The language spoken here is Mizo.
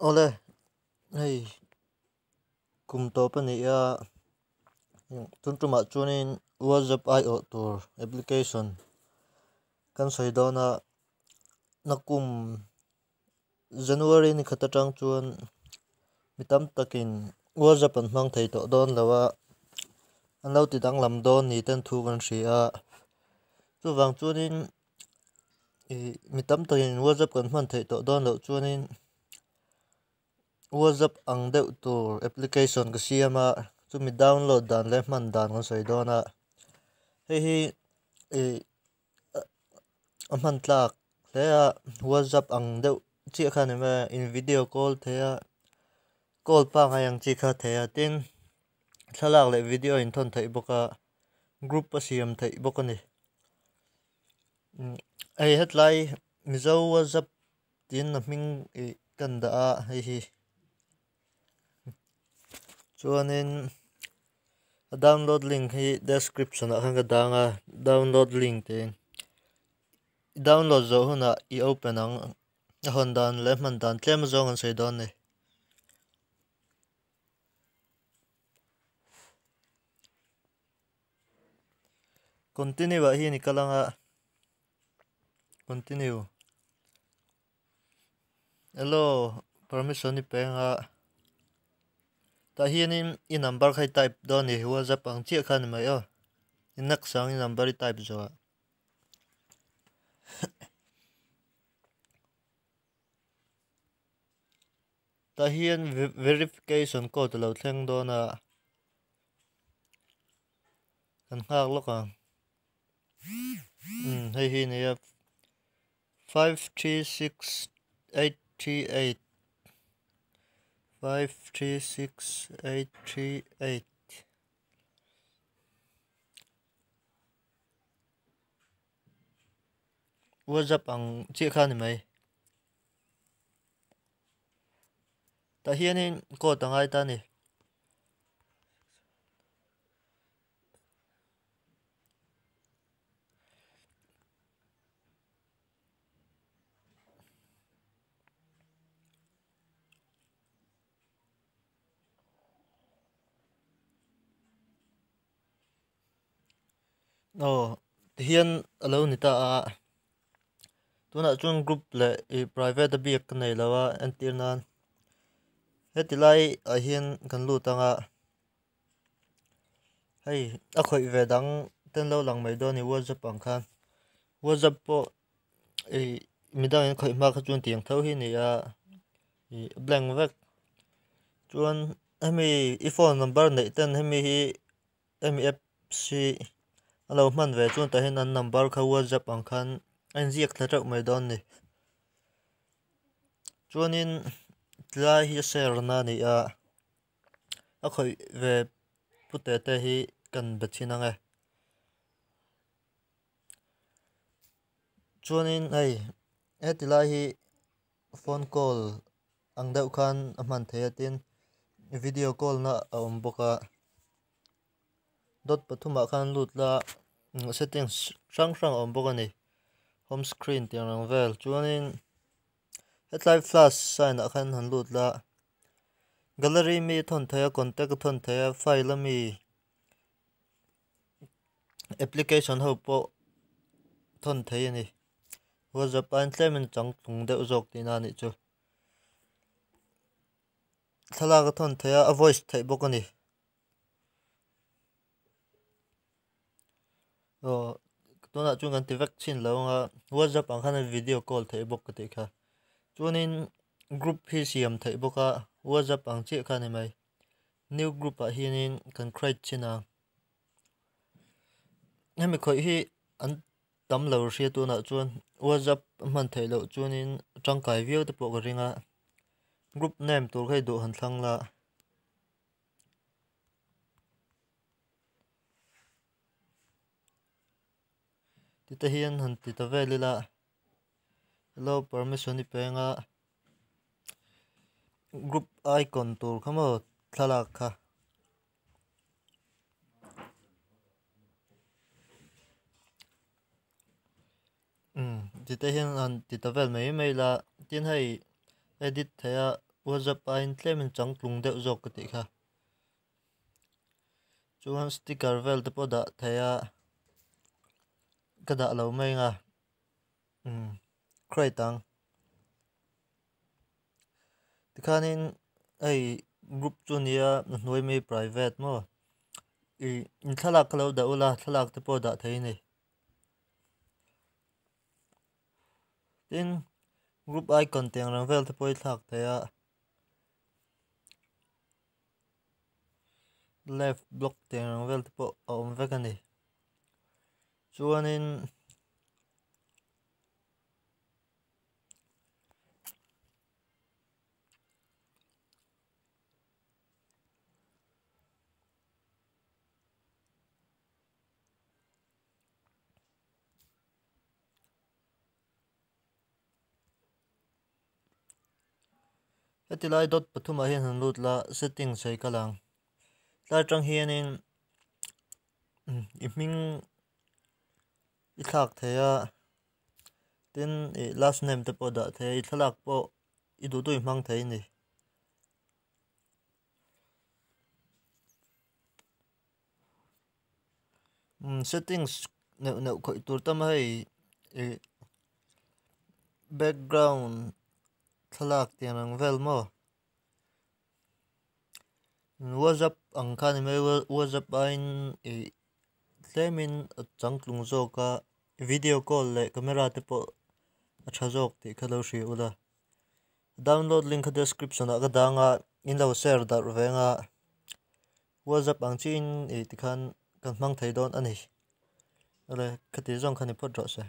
Awle, hei kum tawp a ni a, tun tumah chuanin WhatsApp aiawh tur application kan sawi dawn a, nakum January ni khat atang chuan mi tam takin WhatsApp an hmang thei tawh dawn lo a, an lo ti danglam dawn ni ten thu kan hria a, chuvang chuanin ih mi tam takin WhatsApp kan hman theih tawh dawn loh chuanin WhatsApp ang deuh tur application ka siam a, chumi download dan leh hman dan kan sawi dawn a, hei hi ih a hman tlak hle a WhatsApp ang deuh chiah kha a ni mai a in video call thei a call pangngai ang chi kha a thei a tin thlalak leh video a inthawn theih bawk a group a siam theih bawk a ni hei hetlai Mizo WhatsApp tiin a hming ih kan dah a hei hi chuanin a download link hi description ah khan ka dang a download link tiin i download zawh hunah i open ang a hawn dan leh hman dan tlem zawng an sawi dawn a ni. Continue ah hian i kal ang a continue hello permission i pe ang a tah hianin i number kha i type dawn a ni whatsapp ang chiah kha a ni mai aw i next ang i number i type zawh ah. Tah hian verification code a lo thleng dawn a kan nghak lawk ang umm hei hi a ni a 536838 536838 WhatsApp ang chiah kha a ni mai. Tah hianin code a ngai ta a ni. Aw tihian a lo ni ta a tunah chuan group leh ih private a biak ka nei lo a entir nan heti lai ah hian kan lut ang a hei a khawih ve dang te an lo lang mai dawn a ni whatsapp ang khan whatsapp pawh ih midang in khawih hma kha chuan tiang tho hi a ni a ih blank vek chuan hemi i phone number neih ten hemi hi. Hemi apps hi a lo hman ve chuan tah hian an number kha whatsapp ang khan a inziak thla teuh mai dawn a ni. Chuanin tlai hi a share na a ni a, a khawih ve pute te hi kan be thin ang e. Chuanin hei heti lai hi phone call ang deuh khan a hman theih a tin video call na a awm bawk a dot pathumah khan lut la settings hrang hrang a awm bawk a ni home screen tih ang reng vel chuanin hetlai flash sign ah khan han lut la gallery mi a thawn theih a contact a thawn theih a file a mi application ho pawh thawn thei a ni whatsapp aiin tlemin a changtlung deuh zawk tihna a nih chu thlalak a thawn theih a a voice theih bawk a ni aw tunah chuan kan ti vek chhin lo ang a whatsapp ang khan a video call theih bawk ka tih kha chuanin group hi siam theih bawk a whatsapp ang chiah kha a ni mai. New group ah hianin kan create chin a hemi khawih hi an tam lo hria tunah chuan whatsapp a hman theih loh chuanin tangkai viau te pawh ka ring a group name tur kha i duh han thlang la. Tite hian han ti ta vel ila hello permission i peng a group icon tur kha maw thlalak kha. Umm tite hian han ti ta vel mai mai ila tin hei edit theih a. WhatsApp aiin tlemin changtlung deuh zawk ka tih kha. Chuan sticker vel te pawh dah thei a ka dah lo mai ang a umm create ang. Tikhanin hei group chu a nia a hnuai mai private maw ih in thlalak kha lo dah ula thlalak te pawh dah thei a ni. Tin group icon tih ang reng vel te pawh hi thlak thei a left block tih ang reng vel te pawh a awm vek a ni chuanin. Heti lai dot pathumah hian han lut la settings hei kal ang tlai atang hianin i hming i thlak thei a tin ih last name te pawh dah thei a i thlalak pawh i duh duh i hmang thei a ni. Umm settings neuh neuh khawih tur tam a hei ih background thlalak tiang ang vel maw whatsapp ang kha ni mai whatsapp aiin ih tlemin a changtlung zawk a video call leh camera te pawh a tha zawk tih kha lo hria ula download link kha description ah ka dang a in lo share darh veng a. WhatsApp ang chiin ih tikhan kan hmang thei dawn a ni. Awle khati zawng kha ni phawt rawh se.